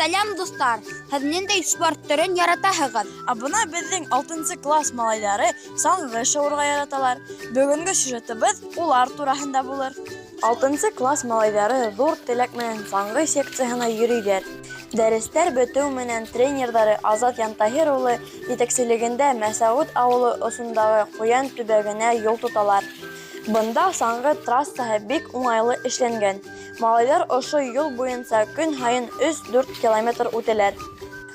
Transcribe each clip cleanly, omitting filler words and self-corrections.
Сәләм, дуҫтар! Һеҙ ниндәй спорт төрөн яратаһығыҙ? Ә бына беҙҙең алтынсы класс малайҙары саңғы шыуырға яраталар. Бөгөнгө сюжетыбыҙ улар тураһында булыр. Алтынсы класс малайҙары ҙур теләк менән саңғы секцияһына йөрөйҙәр. Дәрестәр бөтөү менән тренерҙары Азат Янтаһир улы етәкселегендә Мәсәғүт ауылы осондағы Ҡуян төбәгенә юл тоталар. Бында саңғы трассаһы бик уңайлы эшләнгән. Малайҙар ошо юл буйынса көн һайын өс-дүрт километр үтәләр.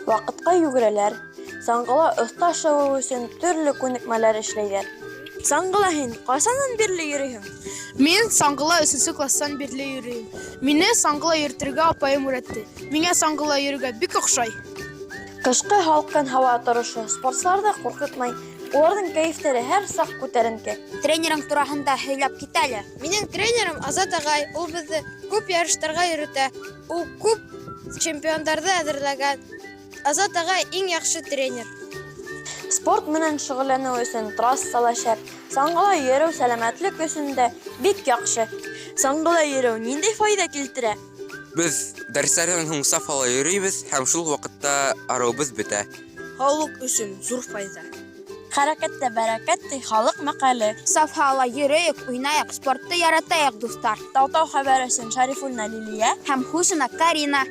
Ваҡытҡа йүгерәләр, саңғыла оҫта шыуыу өсөн төрлө күнекмәләр эшләйҙәр. Саңғыла һин ҡасандан бирле йөрөйһөң? Мин саңғыла өсөнсө класстан бирле йөрөйөм. Мине саңғыла йөрөтөргә апайым өйрәтте. Миңә саңғыла йөрөргә бик оҡшай. Ҡышҡы һалҡын һауа торошо спортсыларҙы ҡурҡытмай, уларҙың кәйефтәре һәр саҡ күтәренке. Тренерың тураһында һөйләп кит әле. Минең тренерым Азат ағай, ул беҙҙе күп ярыштарға йөрөтә. Ул күп чемпиондарҙы әҙерләгән. Азат ағай иң яҡшы тренер. Спорт менән шөғөлләнеү өсөн трасса ла шәп. Саңғыла йөрөү сәләмәтлек өсөн дә бик яҡшы. Саңғыла йөрөү ниндәй файҙа килтерә? Беҙ дәрестәрҙән һуң саф һауала йөрөйбөҙ һәм шул ваҡытта арыуыбыҙ бөтә. Һаулыҡ өсөн ҙур файҙа. Хәрәкәттә бәрәкәт ти халыҡ мәҡәле. Саф һауала йөрөйөк, уйнайыҡ, спортты яратайыҡ, дуҫтар. Тау-тау хәбәр өсөн Шәрифуллина Лилиә һәм Хусина Карина.